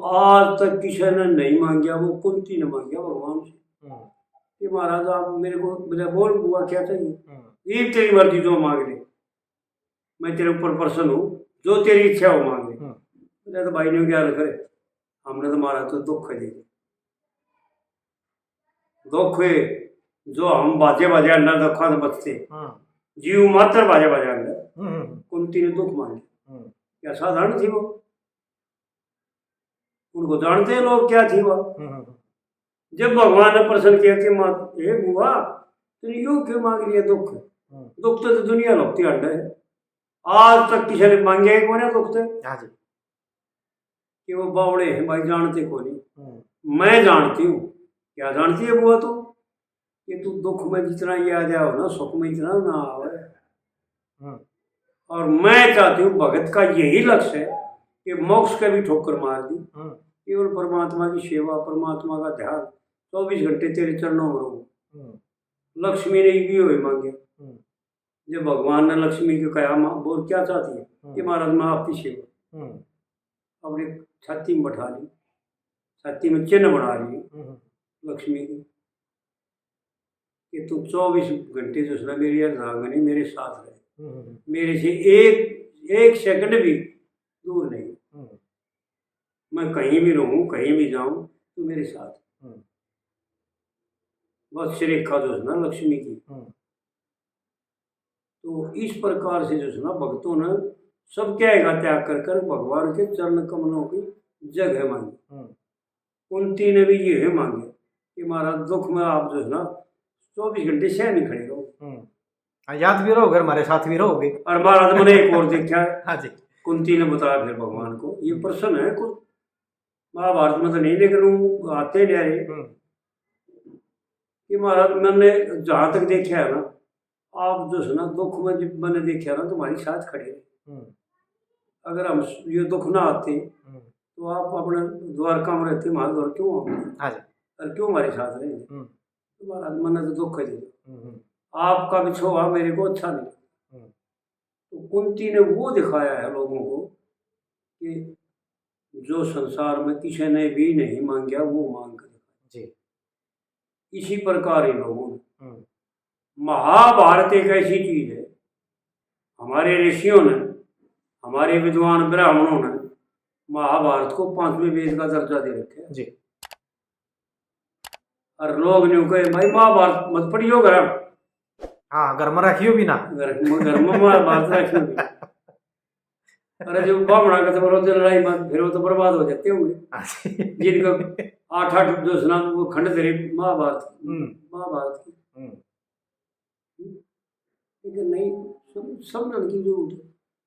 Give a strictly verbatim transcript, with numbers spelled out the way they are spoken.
आज तक किसी ने नहीं मांगया, वो कुंती ने मांगया भगवान से। हम्म। कि महाराज, आप मेरे को, बोला, बोल बुआ, क्या चाहिए? हम्म। ये तेरी मर्जी, जो मांग ले, मैं तेरे ऊपर प्रसन्न हूँ, जो तेरी इच्छा हो मांग ले। हम्म। बोला, तो भाई ने क्या करे, हमने तो, मारा तो दुख है, दे दे। दुख है, जो हम बाजे बाजे अंदर दुखा से बचते। हम्म। जीव मात्र बाजे बाजे अंदर। हम्म, हम्म। कुंती ने दुख मांगे। हम्म। क्या साधारण थी वो? उनको जानते हैं लोग क्या थी वो? हम्म, हम्म। जब भगवान ने प्रश्न किया कि माँ, हे बुआ, तूने यूं क्यों मांग लिया दुख? हम्म। दुख तो दुनिया लोग अंडा है, आज तक किसी ने मांगे ही कोने दुख तो। हाँ जी। कि वो बावड़े हैं भाई, जानते कोनी। हम्म। मैं जानती हूँ। क्या जानती है बुआ तू? कि तू दुख में जितना याद आओ ना, सुख में इतना ना आवे। हम्म। और मैं चाहती हूँ, भगत का यही लक्ष्य है कि मोक्ष का भी ठोकर मार दी, हम्म। केवल परमात्मा की सेवा, परमात्मा का ध्यान, चौबीस घंटे तेरे चरणों में रहूं। हम्म। लक्ष्मी ने भी हुए मांगे। हम्म। जब भगवान ने लक्ष्मी को कहा, "माँ, बोल, क्या चाहती है?" हम्म। कि महाराज, मैं आपकी सेवा। हम्म। अपनी छाती में बैठा ली, छाती में चिन्ह बना ली हम्म। लक्ष्मी की, कि तू चौबीस घंटे जो है ना, मेरी अर्धांगिनी मेरे साथ रहे, हम्म। मेरे से एक, एक सेकंड भी दूर नहीं। हम्म। मैं कहीं भी रहूं, कहीं भी जाऊं, तू मेरे साथ। हम्म। बस रेखा जो है ना लक्ष्मी की। हम्म। तो इस प्रकार से जो है ना, भक्तों ने सब क्या का त्याग कर कर भगवान के चरण कमलों की जगह मांगी। हम्म। कुंती ने भी ये मांगे कि महाराज, दुख में आप जो है ना, चौबीस घंटे सह नहीं खड़े रहो। हम्म। हाँ, याद भी रहोगे, हमारे साथ भी रहोगे। और महाराज, मैंने एक और देखा है। हाँ जी। कुंती ने बताया फिर भगवान को, ये प्रश्न है कुछ महाभारत में तो नहीं, लेकिन वो आते नहीं आए हम्म। कि महाराज, मैंने जहां तक देखा है ना, आप जो है ना, दुख में जब मैंने देखा ना, तुम्हारे साथ खड़े। हम्म। अगर हम ये दुख ना आते, हम्म। तो आप अपने द्वारका में रहते, हमारे द्वार क्यों आते? हाँ जी। और क्यों हमारे साथ रहे? हम्म। तो महाराज, मैंने तो दुख है जी। हम्म, हम्म। आपका बिछोवा मेरे को अच्छा नहीं। हम्म। तो कुंती ने वो दिखाया है लोगों को कि जो संसार में किसी ने भी नहीं मांगा, वो मांग कर दिखाया। जी। इसी प्रकार ही लोगों ने हम्म। महाभारत एक ऐसी चीज है, हमारे ऋषियों ने, हमारे विद्वान ब्राह्मणों ने महाभारत को पांचवें वेद का दर्जा दे रखा है। जी। और लोग न्यू कहे, "भाई, महाभारत मत पढ़ियो घर में।" हाँ, घर में रखियो भी ना। घर में, घर में महाभारत रखियो भी। अरे, जो बामणा का तो रोज लड़ाई मत, फिर वो तो बर्बाद हो जाते होंगे। हाँ जी। जिनका आठ आठ जो है ना, वो खंड धरे महाभारत की, हम्म। महाभारत की। हम्म। लेकिन नहीं, सब, सब लड़की जो उठे।